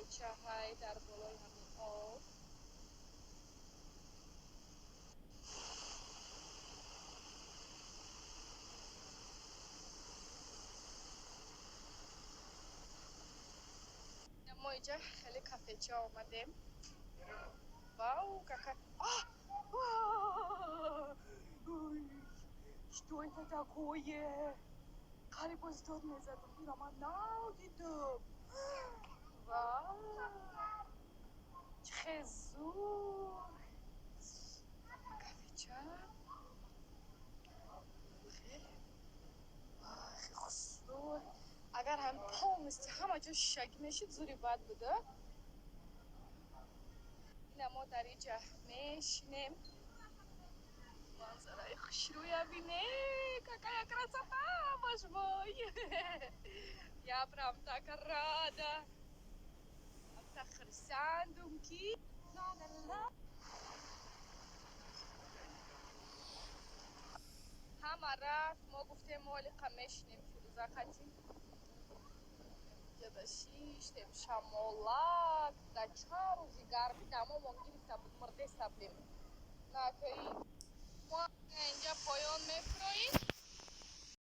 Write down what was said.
Кафечаҳай дар болои ҳамин об. Мо иҷа хеле кафеча омадем. Вау, какая. Что это такое? Қариб боз дод мезадам. Ира ман нав дидам. Вау! Чӣ хел зур! Кафеча. Хеле. Вай, хушрӯй. Агар ҳам полностью ҳама ҷо шишагӣ мешид, зури бад буда. Ина мо дар иҷа мешинем. Манзараи хушрӯя бине. Какая красота, боже мой! Я прям так рада. Так хурсандум, ки ла-ла-ла. Ҳама рафт, мо гуфтем, мо олиқа мешинем Фирӯза қати. Ҷада шиштем, шамолак. Дар чанд рӯзи гармӣ дамомон гирифта буд, мирдеста будем. Накаи. Мо инҷа поён мефуроем.